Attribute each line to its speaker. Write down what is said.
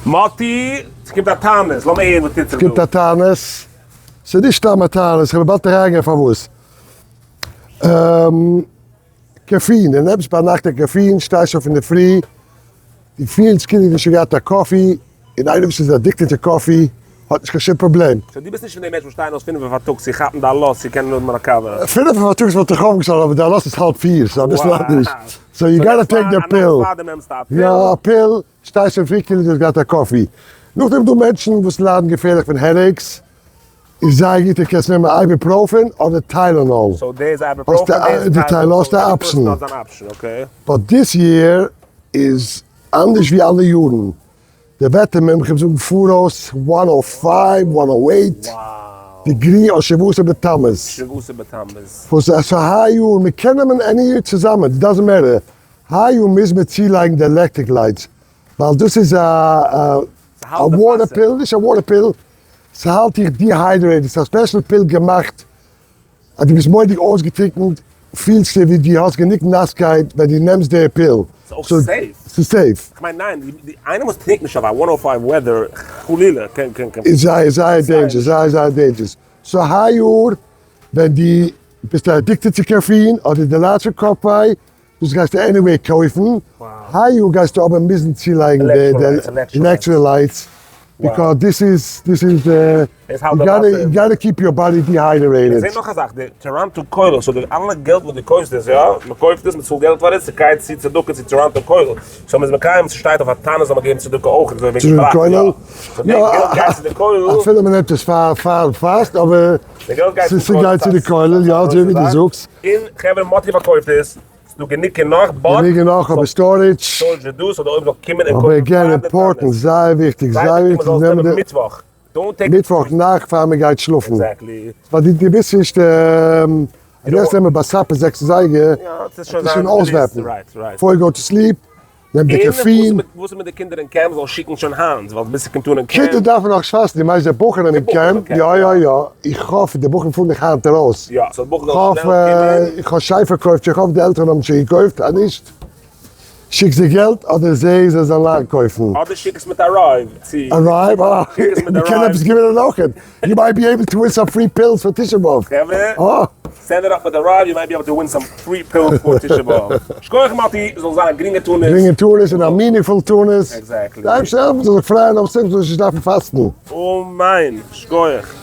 Speaker 1: מאטי, ס'קומט א תענית, לאמיר הערן וואס טוט זיך דא.
Speaker 2: ס'קומט א תענית, ס'איז נישט סתם א תענית, כ'וועל באלד אריינגיין פארוואס. קאפין, דו נעמסט ביינאכט א קאפין, שטייסט אויף אינדערפרי, דו פילסט כאילו דו האסט שוין געהאט א coffee, און איינער וואס איז addicted צו coffee האט נישט קיין שום פראבלעם.
Speaker 1: so דו ביסט נישט פון די מענטשן וואס שטייען אויס פינף פארטאגס צו כאפן די עלות צו קענען האבן א קאווע?
Speaker 2: פינף פארטאגס וואלט איך אויפגעשטאנען אבער די עלות איז האלב פיר ס'איז אביסל אנדערש, so you gotta take די pill. יא א pill, שטייסט אויף פרי כאילו דו האסט געהאט א coffee. נאכדעם דא מענטשן וואס ליידן געפערליך פון headaches, איז זייער גוט דו קענסט נעמען ibuprofen אדער Tylenol.
Speaker 1: so דער איז ibuprofen דער איז
Speaker 2: Tylenol, האסט א option. but this year איז אנדערש ווי אלע יארן, די וועטער מומחים זאגן פאראויס one o five, one o eight degree אויף שבעה עשר בתמוז.
Speaker 1: שבעה עשר בתמוז.
Speaker 2: וואס אז פאר היי יאר, מען קען נעמען any יאר צוזאמען, it doesn't matter, היי יאר מוז מען צולייגן די electric lights, ווייל דאס איז א א water pill, נישט א water pill, ס'האלט דיך dehydrated, ס'איז א special pill געמאכט אז דו ביסט מורא'דיג אויסגעטריקנט, פילסטו ווי דו האסט גענוג נאסקייט ווען דו נעמסט די pill.
Speaker 1: ס'איז אויך safe.
Speaker 2: ס'איז safe.
Speaker 1: כ'מיין ניין, איינער וואס טרינקט נישט אויף א one o five weather חלילה קען קען קען.
Speaker 2: איז זייער זייער dangerous, זייער זייער dangerous. so היי יאר ווען דו ביסט addicted צו קאפין אדער דו ליידסט פון קאפוויי, דאס גייסטו anyway קויפן, היי יאר גייסטו אבער מוזן צולייגן די electrolytes, because דאס איז, דאס איז די, you gotta keep your body dehydrated.
Speaker 1: איך זעה נאך א זאך, די טאראנטא כולל, so די אלע געלט וואס דו קויפסט עס, יא, מען קויפט עס, מען צאלט געלט פאר עס, ס'גייט צו צדקה צו טאראנטא כולל, so מ'איז מקיים, ס'שטייט אויף א תענית זאל מען געבן צדקה אויך, אזוי ווערט געבראכט, יא, so די געלט גייט צו די כולל.
Speaker 2: אפילו מען נעמט עס פאר פארן פאסט, אבער ס'גייט צו די כולל, יא, אזוי ווי דו זאגסט.
Speaker 1: און חברה מאטי פארקויפט עס, ס'דא גענוג און נאך, but.
Speaker 2: גענוג און נאך, אבער storage.
Speaker 1: storage איז דא, so די אויב זאל קומען און
Speaker 2: אבער
Speaker 1: קויפן
Speaker 2: again
Speaker 1: פאר די
Speaker 2: important, זייער וויכטיג, זייער וויכטיג צו נעמען די.
Speaker 1: מיטוואך, don't take.
Speaker 2: מיטוואך נאכט פאר מען גייט שלאפן.
Speaker 1: exactly.
Speaker 2: ווייל דו ביסט נישט, אז דו וועסט נעמען ביי supper זעקס אזייגער,
Speaker 1: יא, ס'איז שוין
Speaker 2: וועט עס שוין אויסוועפן.
Speaker 1: right, right.
Speaker 2: before you go to sleep, נעם די קאפין.
Speaker 1: און וואס איז מיט די קינדער אין קעמפ זאלן שיקן שוין היינט ווייל ביז ס'קומט אן אין קעמפ.
Speaker 2: קינדער דארפן נאך פאסטן, דו מיינסט די בחורים אין קעמפ? יא יא יא, איך האף די בחורים פארן נאך היינט ארויס.
Speaker 1: יא, so די בחורים זאלן שנעל קומען.
Speaker 2: איך האב שיין פארקויפט, איך האף די עלטערן האבן שוין געקויפט, אז נישט שיק זיי געלט אדער זיי זיי זאלן אליין קויפן.
Speaker 1: אדער שיק עס מיט Arrive צו.
Speaker 2: Arrive? אה, מ'קען עפעס געווינען אויכעט. you might be able to win some free pills for תשעה באב.
Speaker 1: חברה, send it up מיט Arrive, you might be able to win some free pills for תשעה באב. שכוח מאטי, זאל זיין א גרינגע תענית.
Speaker 2: גרינגע תענית און א meaningful תענית.
Speaker 1: exactly.
Speaker 2: די אייבערשטער העלפן זאל זיך פרייען אויף שמחה זאל נישט דארפן פאסטן.
Speaker 1: אמן, שכוח.